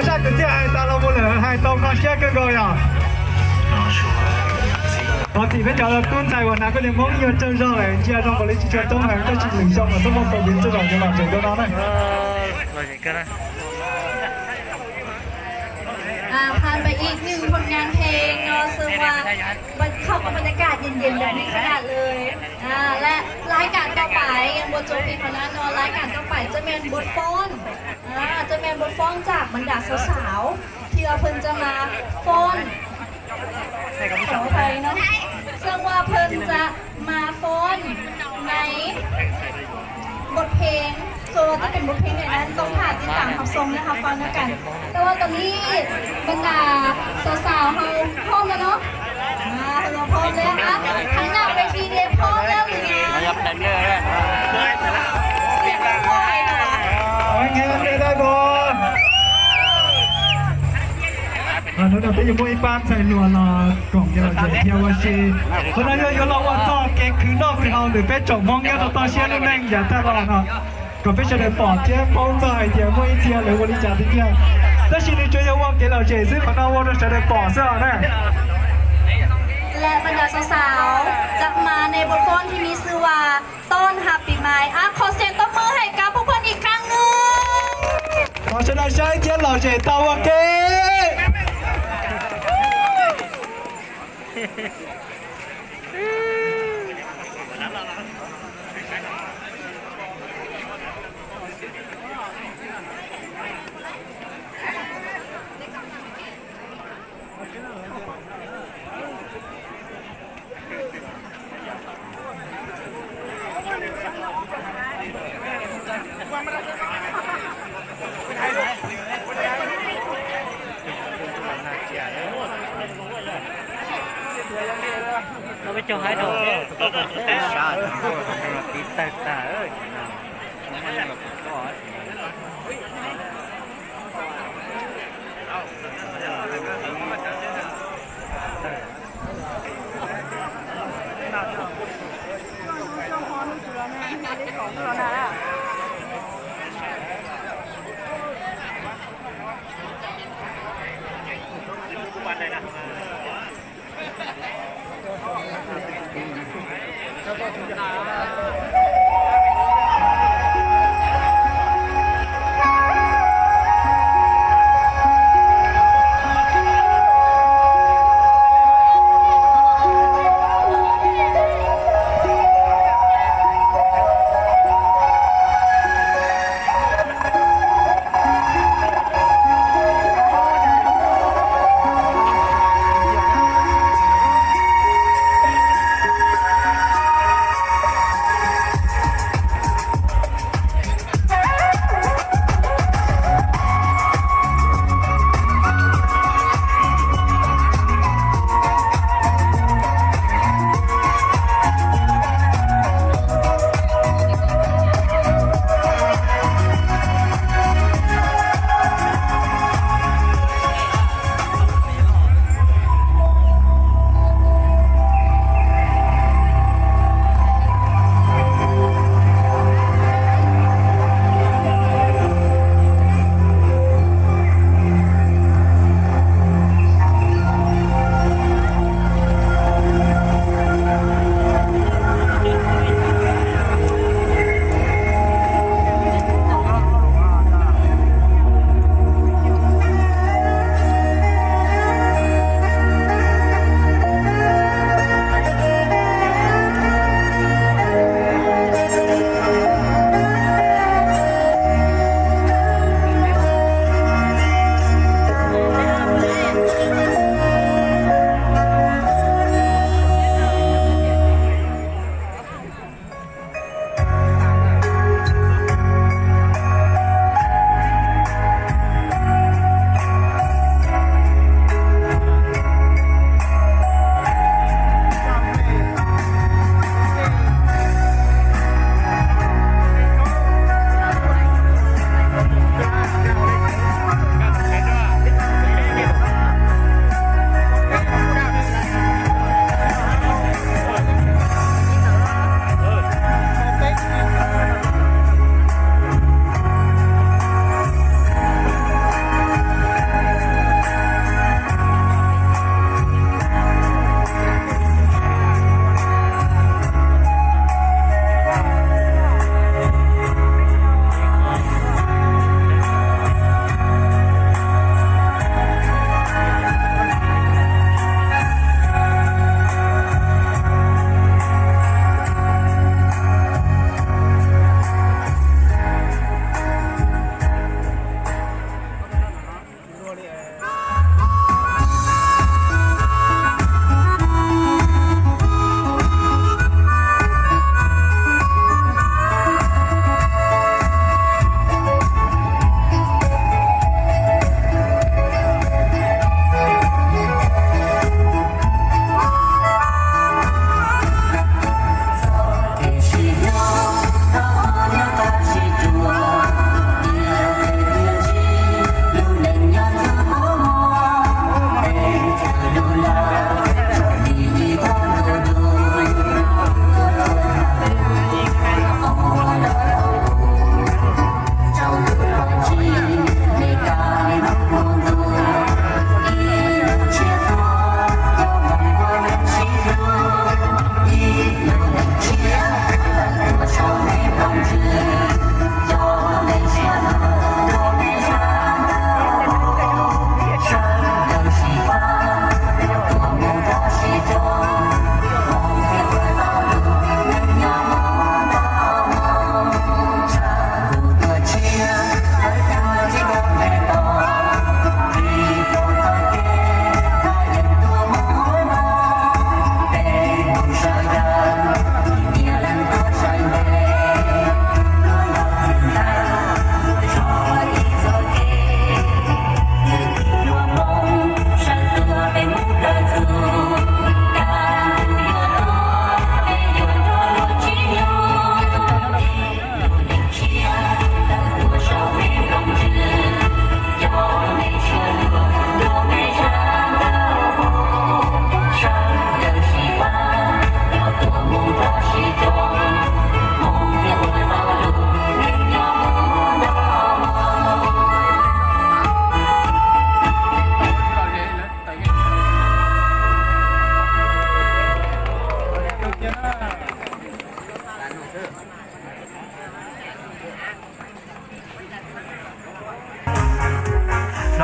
下个节还打了无人，还到看下个高呀。好，这边叫做公仔，我拿个联盟有证照嘞，既然中国的汽车中还有个是领袖嘛，这么多年这种人嘛，走多难呢。 ອ່າ ຜ່ານໄປອີກໜຶ່ງຜົນງານເພງເນາະ ເຊິ່ງວ່າມັນເຂົ້າກັບບັນຍາກາດເຢັນໆ ແບບນີ້ຂະໜາດເລີຍ. ອ່າ ແລະ ລາຍການຕໍ່ໄປ ຍັງບໍ່ຈົບພຽງເທົ່ານັ້ນເນາະ ລາຍການຕໍ່ໄປຈະແມ່ນບົດຟ້ອນ ອ່າ ຈະແມ່ນບົດຟ້ອນຈາກບັນດາສາວໆ ທີ່ວ່າເພິ່ນຈະມາຟ້ອນ ຂໍອະໄພເນາະ ເຊິ່ງວ່າເພິ່ນຈະມາຟ້ອນໃນບົດເພງ ສ່ວນວ່າຈະເປັນບົດເພງໃດນັ້ນ ຕ້ອງຖ້າຕິດຕາມຮັບຊົມ ແລະ ຮັບຟັງນຳກັນ. ແຕ່ວ່າຕອນນີ້ບັນດາສາວໆເຮົາພ້ອມແລ້ວເນາະ ອ່າ ເຮົາພ້ອມແລ້ວ ອ່ະ ທາງໜ້າເວທີເດພ້ອມແລ້ວຫຼືຍັງ? ສຽງບໍ່ໄດ້ເນາະ ໂອເຄ ໄດ້ບໍ່? ອາ ໂດຍ ໂດຍ ເປັນຢູ່ໝູ່ອີກປານໃສ່ຫຼວງລະກອງເຢາວະເຈ ເທວະຊີ ຄົນລະເຢາະລະວ່າຈອກເກັກຄືນອກຄືເຮົາ ຫຼືເປັນຈອກມອງເຢາະຕໍ່ເຊຍລຸນແຮງ ຢ່າແທ້ລະເນາະ ກໍເປັນຊະເດີປອກເຈໂປ້ງຈອຍເທວະເຈ ຫຼືບໍລິຈາກທີ່ເຈ ແຕ່ຊີນີ້ຈະເຢາວະເກລາວເຈ ຊຶ່ງຂອງນາວະຈະເດີປອກເຊຍນະ ແລະ ບັນດາສາວໆ ຈະມາໃນບົດຟ້ອນທີ່ມີຊື່ວ່າ ຕ້ອນຮັບປີໃໝ່. ອ່ະ ຂໍສຽງຕົບມືໃຫ້ກັບພວກເພິ່ນອີກຄັ້ງໜຶ່ງ. ຂໍສະແດງໃຫ້ກຽດເຫຼົ່າເຈຕາວະເກ.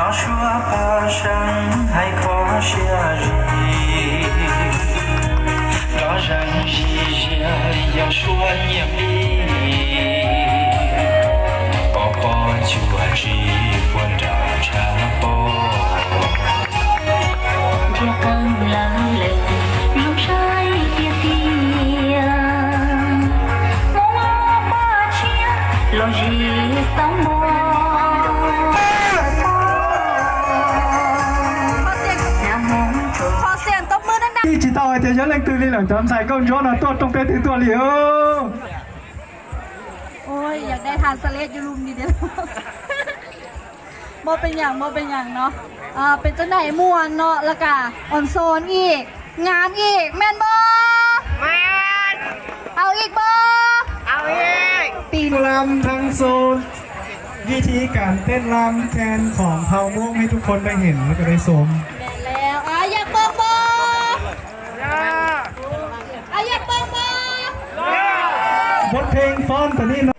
要说怕生，还可学习，多人一些，要说念力，宝宝就只管找差不多。 ขอเสียง ขอเสียงตบมือดังๆ ดิจิตอลไอเดียเล่นคือลีหลังจอมใส่กล้องย้อนเอาตัวตรงไปถึงตัวลีเออ โอ้ย อยากได้ทรานสเลทอยู่ลุ่มนี้เด้อ บ่เป็นหยัง บ่เป็นหยังเนาะ เอ่อ เป็นจั่งใด ม่วนเนาะ แล้วกะออนซอนอีก งามอีก แม่นบ่ แม่น เอาอีกบ่ เอาอีก ปี รำทั้งโซน วิธีการเต้นรำแคนของเผ่ามงให้ทุกคนได้เห็นแล้วก็ได้ชม แม่นแล้ว อ่ะ อยากเบิ่งบ่ อยาก อ่ะ อยากเบิ่งบ่ บทเพลงฟ้อนตัวนี้เนาะ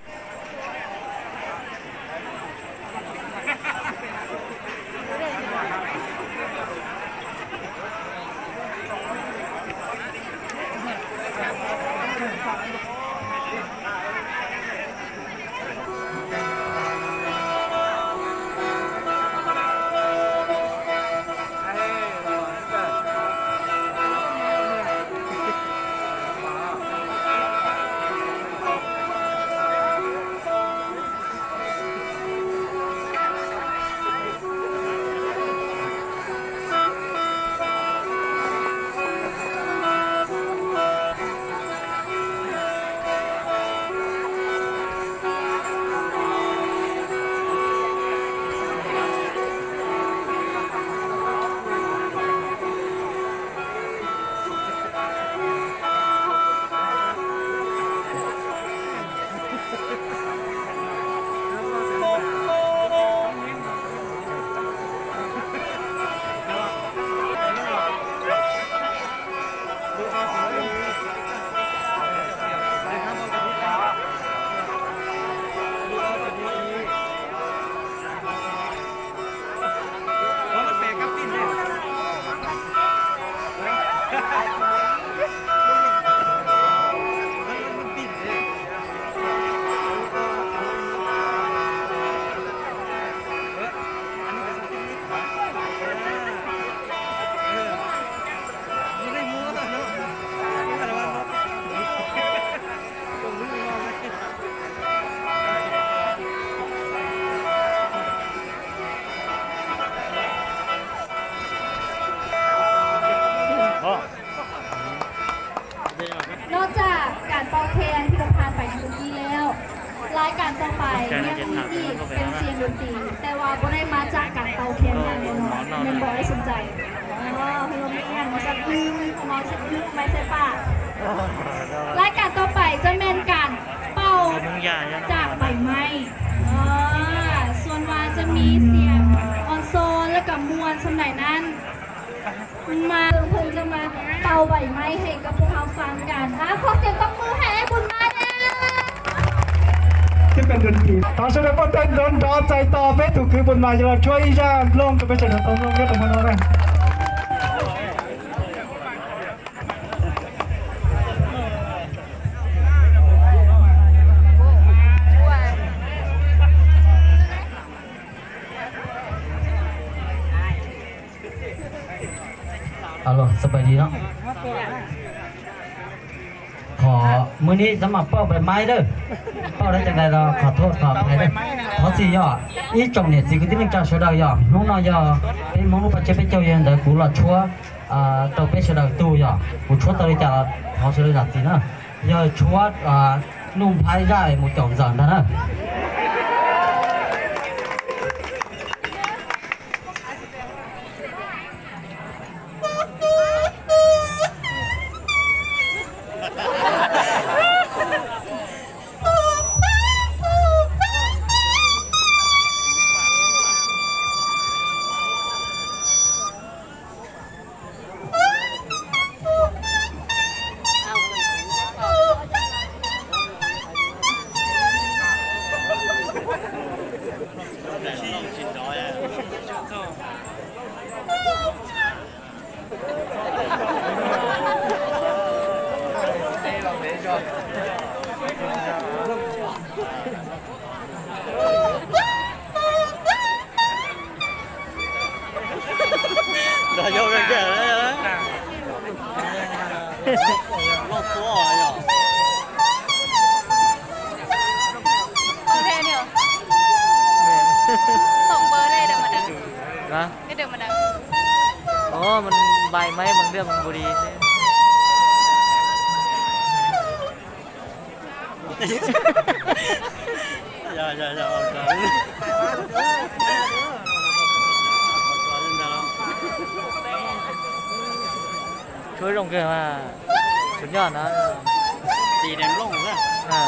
นอกจากการเป่าแคนที่เราผ่านไปเมื่อกี้แล้ว รายการต่อไปยังมีอีกเป็นเสียงดนตรี แต่ว่าบ่ได้มาจากการเป่าแคนอย่างเดียวเนาะ แม่นบ่ อ้ายสมใจ อ๋อ เฮามีหยังสักลืม เมาสักลืม ไม่ใช่ปะ รายการต่อไปจะแม่นการเป่าจากใบไม้ อ่า ส่วนว่าจะมีเสียงออนซอน แล้วก็ม่วนส่ำใดนั้น มา เพิ่นจะมาเป่าใบไม้ให้กับพวกเราฟังกัน อ่ะ ขอเสียงตบมือให้อ้ายบุญมาแหน่ ที่เป็นดนตรี ขอเชิญพวกเต้นดนตรีใจต่อ เป๊ะถูกคือบุญมา จะมาช่วยย่าลงกับไปเชิญตรงลงเยอะตรงนั้นนะ ฮัลโหล ສະບາຍດີເນາະ ຂໍ ມື້ນີ້ສະມາເປົ່າໃບໄມ້ເດີ້ ເປົ່າໄດ້ຈັ່ງໃດລະ ຂໍໂທດ ຂໍອະໄພເດີ້ ຂໍຊິຍໍ ອີ່ຈົງເນຊິ ກະຕິໜຶ່ງຈາກຊາວດາວຍໍ ໜູນໍຍໍ ເປັນມົງລູກປະເຈັບເປັນເຈົ້າ ເຢັນເດີ ກູຫຼອດຊົວ ເອີ ໂຕເປຊະດາວຕູ ກູຊົວໂຕເລຈາ ຂໍຊະເລີດາຊີນະ ຍໍຊົວ ເອີ ໜຸ່ມໄພຢາຍ ໝູ່ຈອງຈັນທະນະ. ຮະ? ແຕ່ເດີມມັນດັງ. ໂອ້ ມັນໃບໄມ້ບາງເທື່ອມັນບໍ່ດີ. ຢ່າ ຢ່າ ຢ່າອອກກ່ອນ ຊ່ວຍລົງເກີນວ່າ ສຸດຍອດນະ ຕີແດງລົງເລີຍ ອ່າ.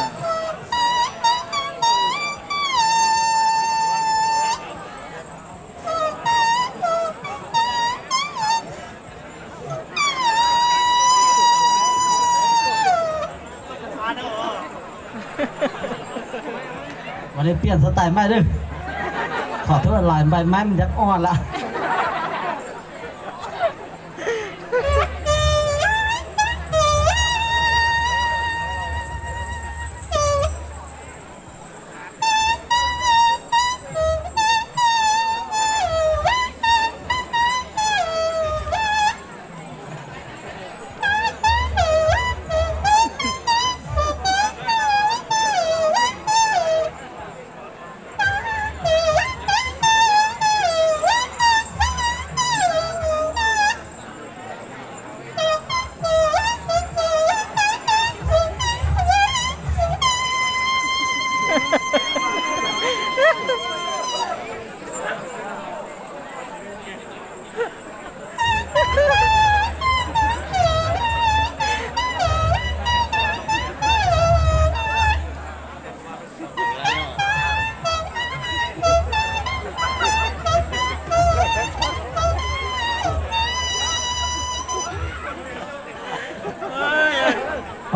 ວັນນີ້ປ່ຽນສະໄຕໃໝ່ເດີ້ ຂໍໂທດຫຼາຍ ໃບໄມ້ມັນຢາກອ່ອນລະ.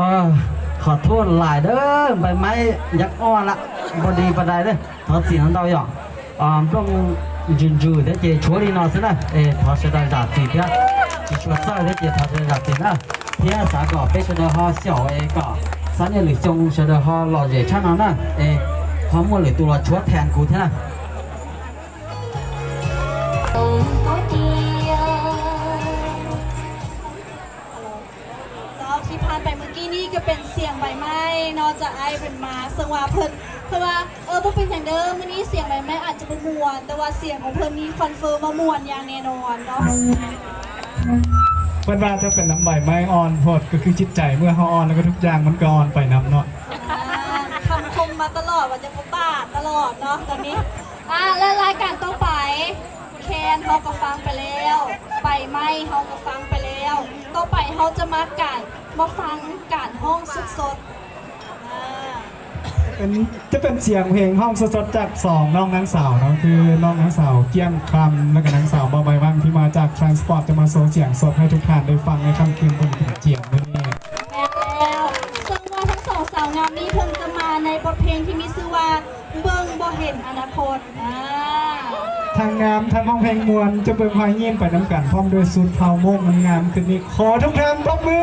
ເອີ ຂໍໂທດຫຼາຍເດີ້ ໃບໄມ້ຢາກອ່ອນລະ ບໍ່ດີປານໃດເດີ້ ທອດສີນຳເຕົາຢອກ. ອາ ຕ້ອງຢືນຢູ່ເດ້ເຈ ຊົວລີນອນຊິນະ ເອ ທອດເຊດາຈາກສີເພຍ ຊິຊົວເຊີເດ້ເຈ ທອດເຊດາຈາກສີນະ ເພຍສາກໍເປັນເຊດາຮອດສຽວເອກໍ ສັນຍາຫຼືຈົງເຊດາຮອດຫຼໍ່ເຢຊານອນນະ ເອ ຮອດໝົດເລີຍ ຕູລະຊົວແທນກູເທນະ. ເຈົ້າ ທີ່ຜ່ານໄປມື້ກີ້ນີ້ກໍເປັນສຽງໃບໄມ້ເນາະ ຈາກອ້າຍເພິ່ນມາ ເຊິ່ງວ່າເພິ່ນ ເພິ່ນວ່າ ເອີ ບໍ່ເປັນຫຍັງເດີ້ ມື້ນີ້ສຽງໃບໄມ້ອາດຈະບໍ່ມ່ວນ ແຕ່ວ່າສຽງຂອງເພິ່ນນີ້ຄອນເຟີມວ່າມ່ວນຢ່າງແນ່ນອນເນາະ. ເພິ່ນວ່າຈະເປັນນຳໃບໄມ້ອ່ອນໂພດ ກໍຄືຈິດໃຈ ເມື່ອເຮົາອ່ອນແລ້ວກໍທຸກຢ່າງມັນກໍອ່ອນໄປນຳເນາະ. ອ່າ ຄຳຄົມມາຕະຫຼອດວ່າຈະບໍ່ບາດຕະຫຼອດເນາະຕອນນີ້. ອ່າ ແລະ ລາຍການຕໍ່ໄປ ແຄນເຮົາກໍຟັງໄປແລ້ວ ໃບໄມ້ເຮົາກໍຟັງໄປແລ້ວ ຕໍ່ໄປເຮົາຈະມາການ ມາຟັງການຮ້ອງສົດໆ ອ່າ ເປັນ ຈະເປັນສຽງເພງຮ້ອງສົດໆ ຈາກສອງນ້ອງນາງສາວເນາະ ຄືນ້ອງນາງສາວກ້ຽງຄຳ ແລະກະນາງສາວບໍ່ໃບວັງ ທີ່ມາຈາກ Transport ຈະມາໂຊສຽງສົດໃຫ້ທຸກທ່ານໄດ້ຟັງໃນຄ່ຳຄືນວັນກະຈຽມມື້ນີ້. ແມ່ນແລ້ວ ເຊິ່ງວ່າທັງສອງສາວງາມນີ້ເພິ່ນຈະມາໃນບົດເພງທີ່ມີຊື່ວ່າ ເບິ່ງບໍ່ເຫັນອະນາຄົດ ອ່າ ທັງງາມທັງຮ້ອງເພງມ່ວນ ຈະເບິ່ງຮອຍຍິ້ມໄປນຳກັນ ພ້ອມດ້ວຍຊຸດພາວໂມກງາມໆ ຄືນນີ້ ຂໍທຸກທ່ານຕົບມື.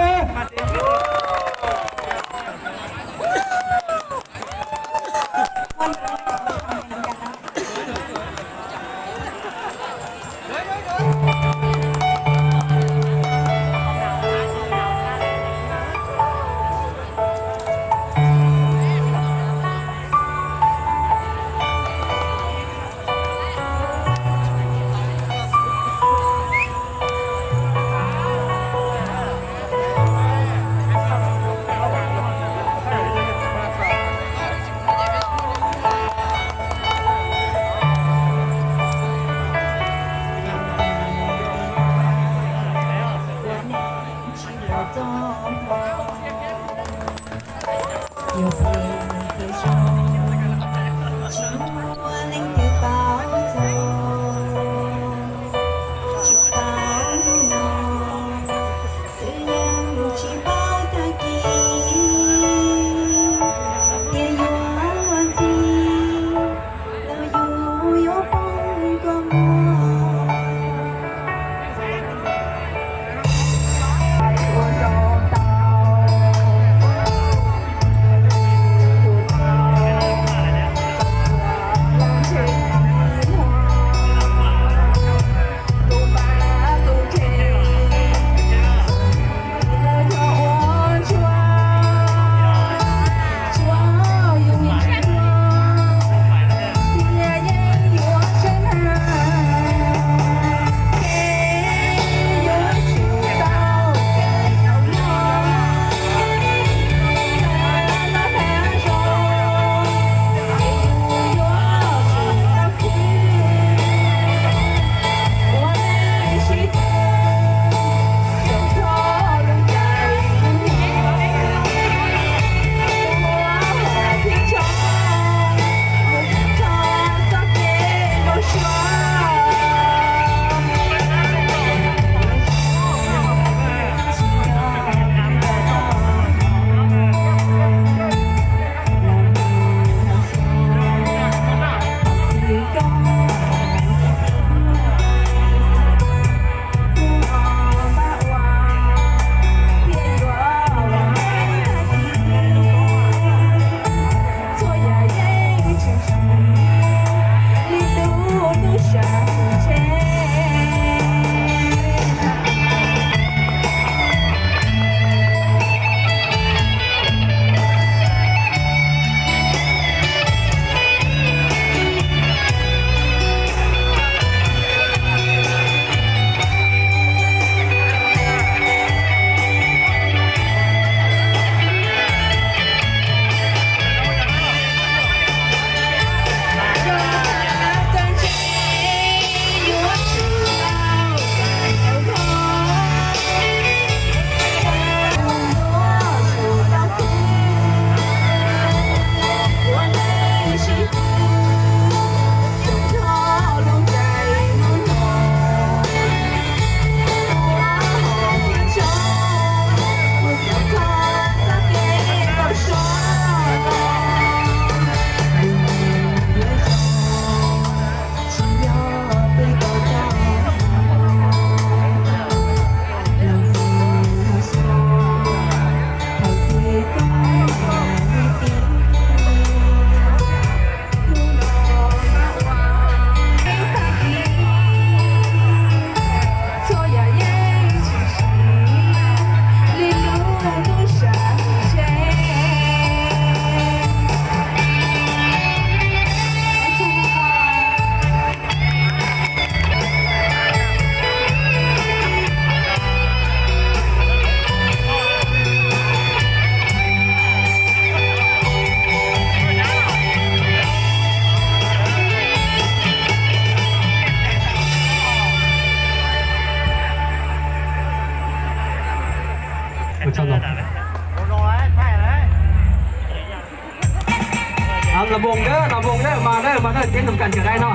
ເອົາລຳວົງເດີ ລຳວົງເດີ ມາເດີ ມາເດີ ເຕັ້ນນຳກັນກໍໄດ້ເນາ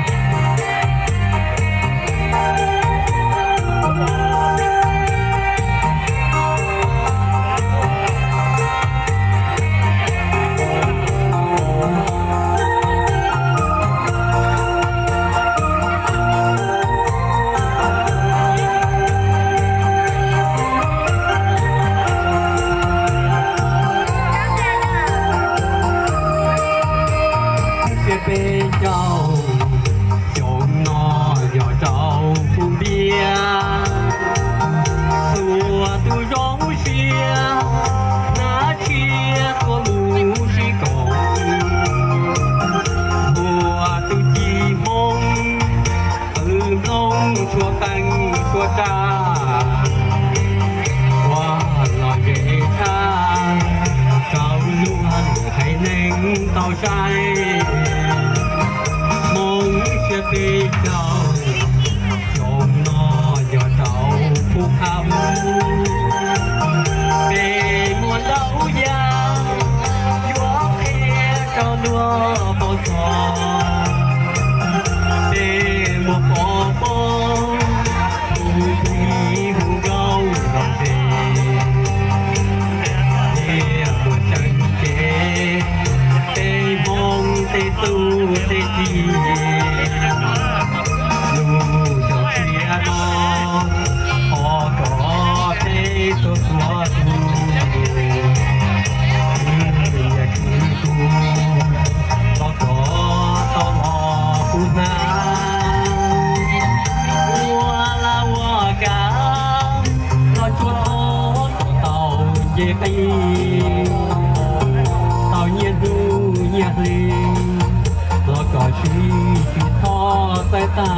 ະ.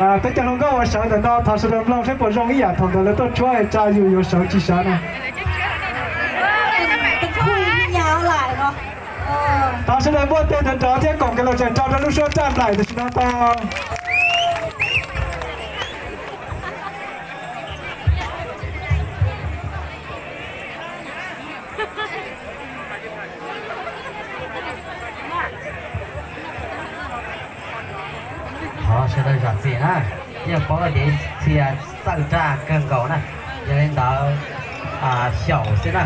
ອາ ເປັນຈັ່ງໃດກໍວ່າສາວແຕ່ເນາະ ຖ້າສະເດີມລອງໃຊ້ປະໂຫຍກອີ່ຢ່າງ ເທົ່າໃດແລ້ວຕ້ອງຊ່ວຍຈາຢູ່ຢູ່ເສົາຈີ່ສານະ ເປັນ ເປັນຄຸຍທີ່ຍາວຫຼາຍເນາະ ເອີ ຖ້າສະເດີມບໍ່ເຕັມດອກ ທຽບກອງກັນແລ້ວຈະເຈົ້າໄດ້ລູກຊົນຈານຫຼາຍ ແຕ່ຊິເນາະ ຕໍ່. 好，现在讲起呢，要包点钱，上站更高呢，有领导啊，小些呢。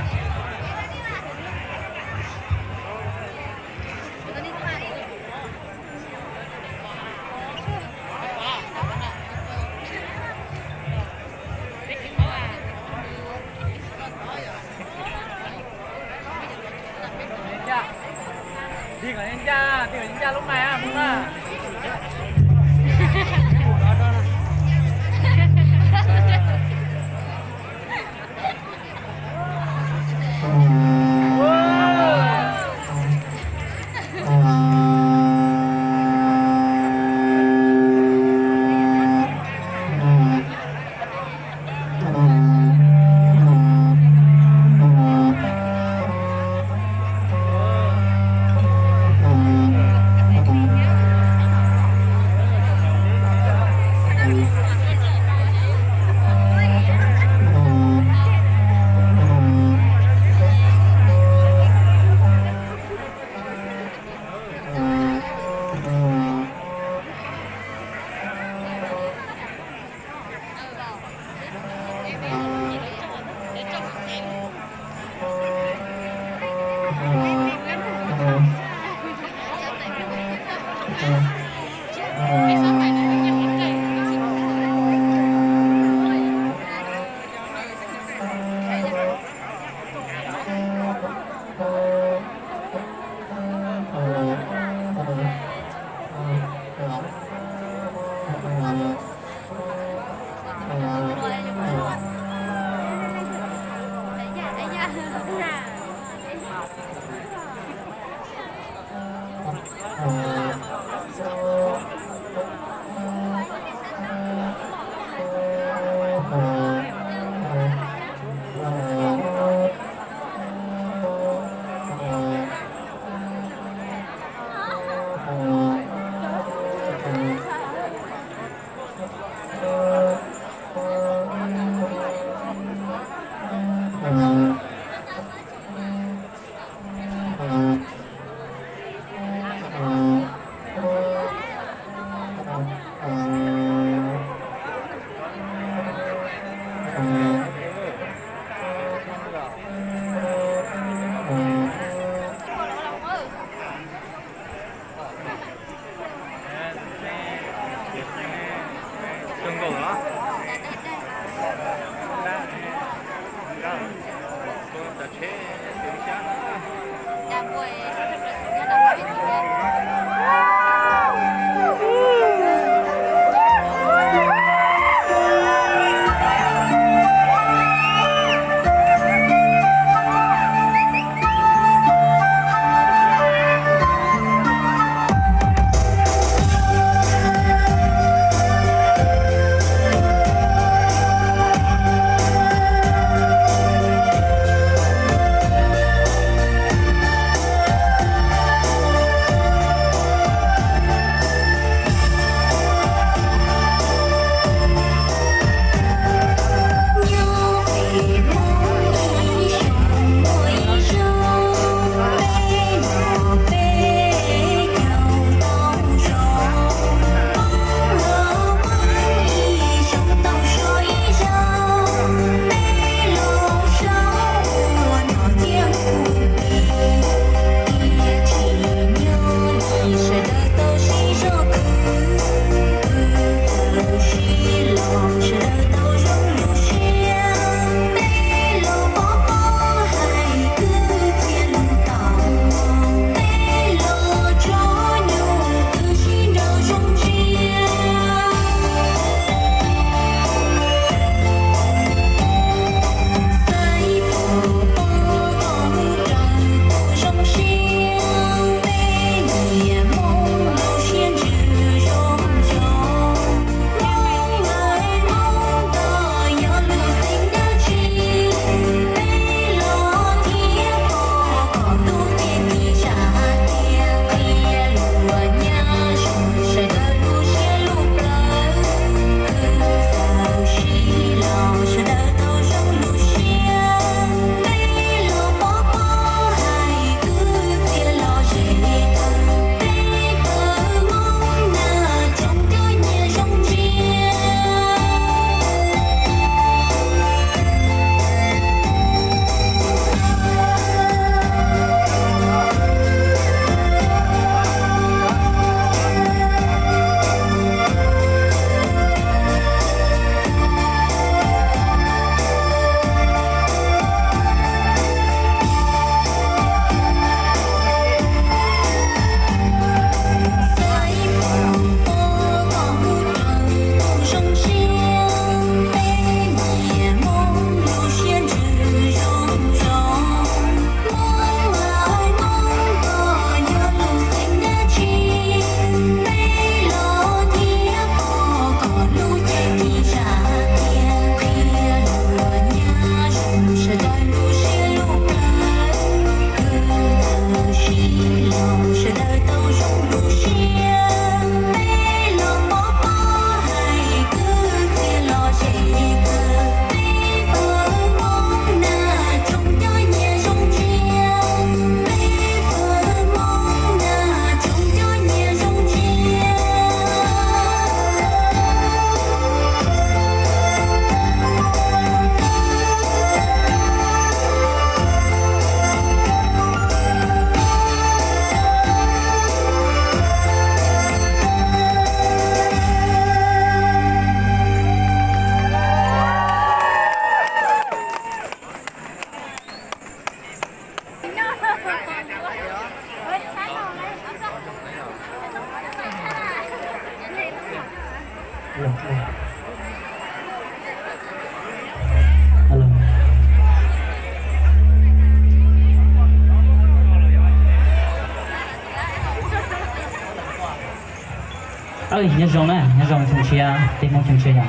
Ơi, nhớ dòng này, nhớ dòng chồng chia, tên mong chồng chia nhỉ?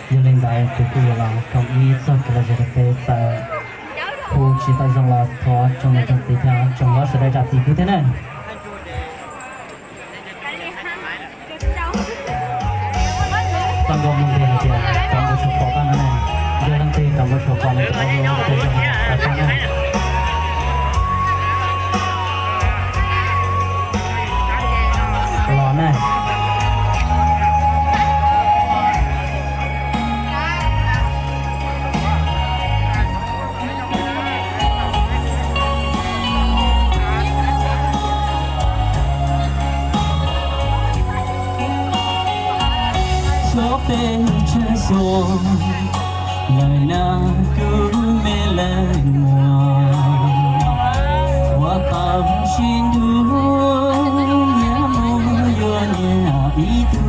Giờ lên bài từ khi giờ là cộng ý cho cái là giờ cái tết, ờ, khu chỉ tao dòng là có trong này trong tí theo, trong đó sẽ đây là tí phút thế này. Tăng gom mong tiền tiền, tăng gom số khó tăng này. Giờ đang tê tăng gom số khó này, tăng gom số khó này. ລໍນະ Shuwa peh cheh shuwa, lai na ku me lai mua. Wa ta shin du, ya mo yo ni a i du.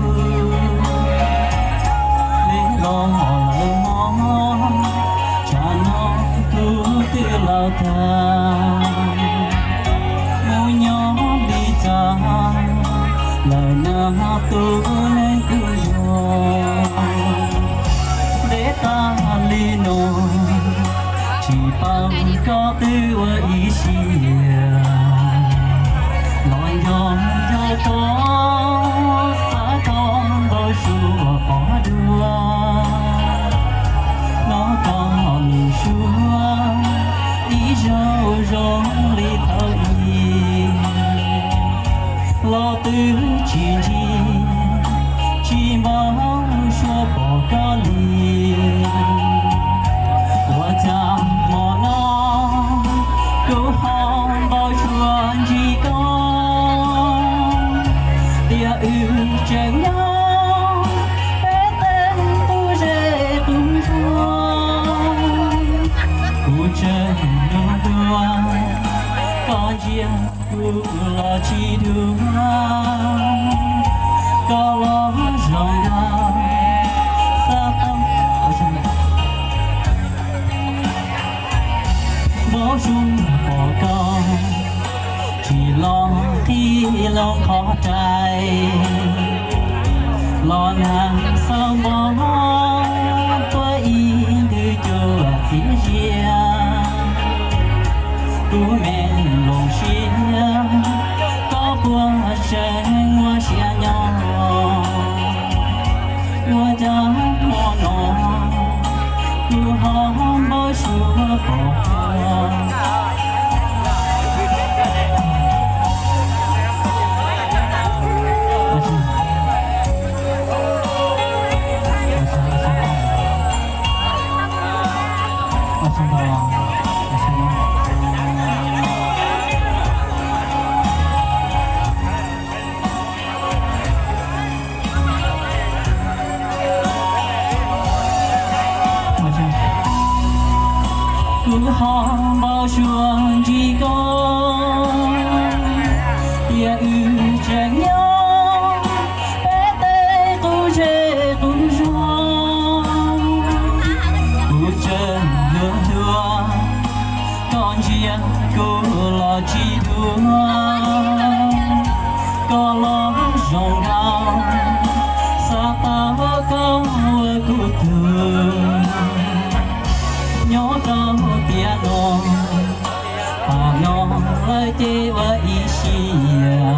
Le lo lai mo, cha no tu te lao ta. Mu nyo di ta, lai na tu le ku yo. De ta li no, chi pa ko tu wa i sia. Lo yo yo ko, sa ko bo shu ko dua. Lo ko mi shu, i yo yo li tho i. Lo tu chi chi, chi mo shu po ko li. Wa cha mo no, ku hom bo shu ji ko. Tia u cheng yo, pe ten tu je tu jo. Ku cheng yo dua, ko jia. Ku lo chi du ha, ko lo zhong ga, sa tam, bo zhong bo ko, chi lo ki lo kho tai. Lo na sa mo, tua i du jua chi jia. Ku me long shia, ko bua sheng wa shia nyo. Wa ja mo no, ku ho mo shu po. Ku hom bo shuang ji ko, tia u cheng yo. Pe te ku je ku jo, ku chen lu dua, kon jia ku lo chi dua, ko lo zhong gao, sa ta ko ku tu. Nyo ko tia no. Pa no lai te wa i sia,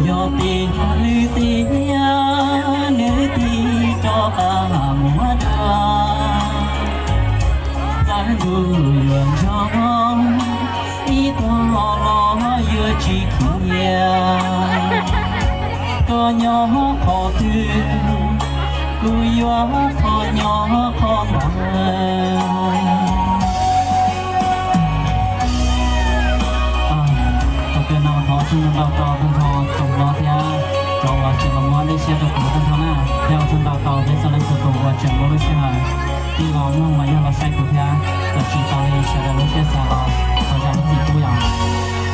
yo ti lu ti ya, nu ti to ka mo ta. Ta nu yo jo, i to lo yo chi kia. Ko nyo ko tu, ku yo ko nyo ko ma. ອາ ໂອເຄເນາະ ຂໍເຊີນເບົາເກົ່າເພິ່ນຂໍຕົບມາເທື່ອ ຈອງວ່າຊິລະມ່ວນໄດ້ເຊຍຕົວໂຕເພິ່ນເທົ່ານັ້ນ ແລ້ວເຊີນເບົາເກົ່າໄດ້ສະເລັກຕົວໂຕວ່າຈະບໍ່ຮູ້ເຊື່ອ ທີ່ລາວນ້ອງມາຍ້ອນລາວໃຊ້ກູເທື່ອ ກໍຊິຕ້ອງໄດ້ເຊຍໂລເຊຍສາລາວ ເຂົາຈະບໍ່ຕິດກູຢ່າງ.